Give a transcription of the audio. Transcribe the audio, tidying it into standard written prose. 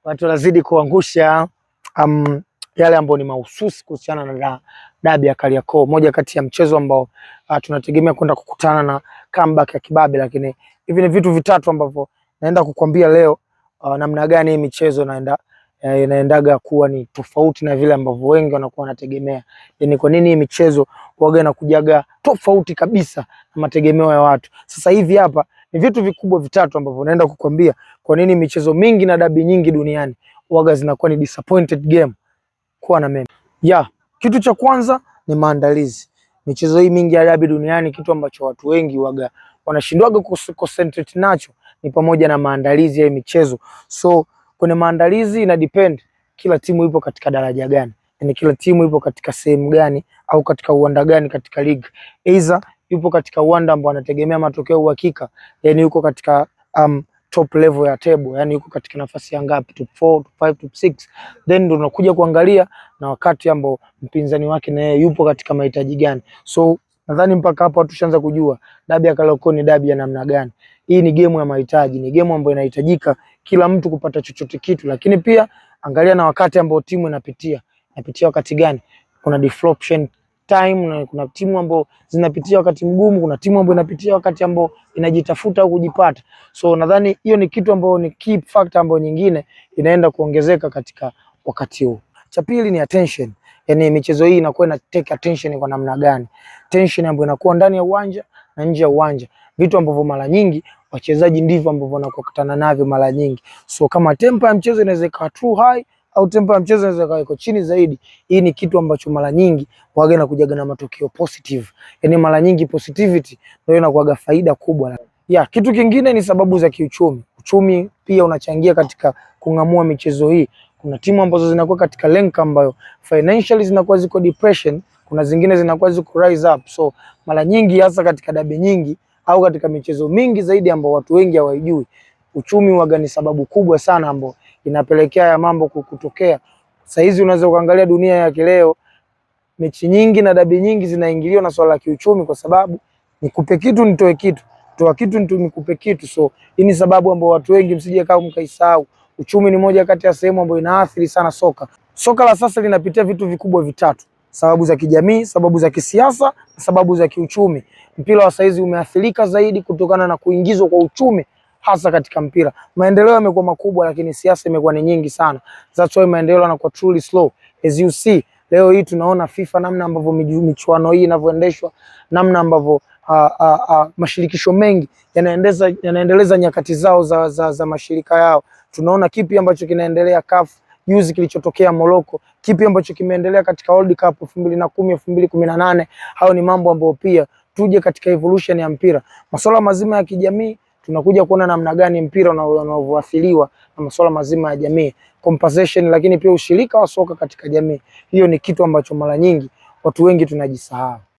Watu wanazidi kuangusha yale ambayo ni mahususi kuhusiana na dabi ya Kariakoo, moja kati ya mchezo ambao tunategemea kwenda kukutana na comeback ya kibabe, lakini hivi ni vitu vitatu ambavyo naenda kukwambia leo namna gani hii michezo inaendaga kuwa ni tofauti na vile ambavyo wengi wanakuwa wanategemea. Yaani kwa nini hii michezo huwaga inakujaga tofauti kabisa na mategemeo ya watu. Sasa hivi hapa ni vitu vikubwa vitatu ambavyo naenda kukwambia kwa nini michezo mingi na dabi nyingi duniani huwaga zinakuwa ni disappointed game. Kuwa na mimi. Yeah, kitu cha kwanza ni maandalizi. Michezo hii mingi ya dabi duniani, kitu ambacho watu wengi waga wanashindwaga concentrate nacho ni pamoja na maandalizi ya michezo. So kwenye maandalizi ina depend kila timu ipo katika daraja gani, yani kila timu ipo katika sehemu gani au katika uwanda gani katika league. Either yupo katika uwanda ambao anategemea matokeo uhakika, yani yuko katika top level ya table, yani yuko katika nafasi ya ngapi, top 4, top 5, top 6, then ndo unakuja kuangalia na wakati ambao mpinzani wake na yeye yupo katika mahitaji gani. So nadhani mpaka hapo tushaanza kujua dabi ya Kariakoo ni dabi ya namna gani. Hii ni game ya mahitaji, ni game ambayo inahitajika kila mtu kupata chochote kitu, lakini pia angalia na wakati ambao timu inapitia wakati gani. Kuna deflation time na kuna timu ambayo zinapitia wakati mgumu, kuna timu ambayo inapitia wakati ambao inajitafuta au kujipata. So nadhani hiyo ni kitu ambayo ni key factor ambayo nyingine inaenda kuongezeka katika wakati huu. Cha pili ni attention. Yani michezo hii inakuwa ina take attention kwa namna gani? Tension ambayo inakuwa ndani ya uwanja na nje ya uwanja, vitu ambavyo mara nyingi wachezaji ndivyo ambavyo wanakutana navyo mara nyingi. So kama tempo ya mchezo inaweza ikawa too high au tempo ya mchezo inaweza ikawa iko chini zaidi, hii ni kitu ambacho mara nyingi waga inakujaga na matokeo positive. Yani mara nyingi positivity ndio inakuwaga faida kubwa. Ya, kitu kingine ni sababu za kiuchumi. Uchumi pia unachangia katika kung'amua michezo hii. Kuna timu ambazo zinakuwa katika rank ambayo financially zinakuwa ziko depression, kuna zingine zinakuwa ziko rise up. So mara nyingi hasa katika dabi nyingi au katika michezo mingi zaidi ambao watu wengi hawaijui, uchumi waga ni sababu kubwa sana ambayo inapelekea ya mambo kutokea. Sasa hizi unaweza kuangalia dunia ya kileo, mechi nyingi na dabi nyingi zinaingiliwa na swala la kiuchumi, kwa sababu nikupe kitu nitoe kitu, toa kitu nikupe kitu. So hii ni sababu ambayo watu wengi msije kama mkaisahau. Uchumi ni moja kati ya sehemu ambayo inaathiri sana soka. Soka la sasa linapitia vitu vikubwa vitatu: sababu za kijamii, sababu za kisiasa na sababu za kiuchumi. Mpira wa saizi umeathirika zaidi kutokana na kuingizwa kwa uchumi hasa katika mpira. Maendeleo yamekuwa makubwa, lakini siasa imekuwa ni nyingi sana. That's why maendeleo yanakuwa truly slow. As you see, leo hii tunaona FIFA namna ambavyo michuano hii inavyoendeshwa, namna ambavyo mashirikisho mengi yanaendeleza nyakati zao za mashirika yao. Tunaona kipi ambacho kinaendelea CAF juzi kilichotokea Morocco, kipi ambacho kimeendelea katika World Cup 2010, 2018. Hayo ni mambo ambayo pia tuje katika evolution ya mpira, masuala mazima ya kijamii tunakuja kuona namna gani mpira unavyoathiriwa na masuala mazima ya jamii, compensation, lakini pia ushirika wa soka katika jamii. Hiyo ni kitu ambacho mara nyingi watu wengi tunajisahau.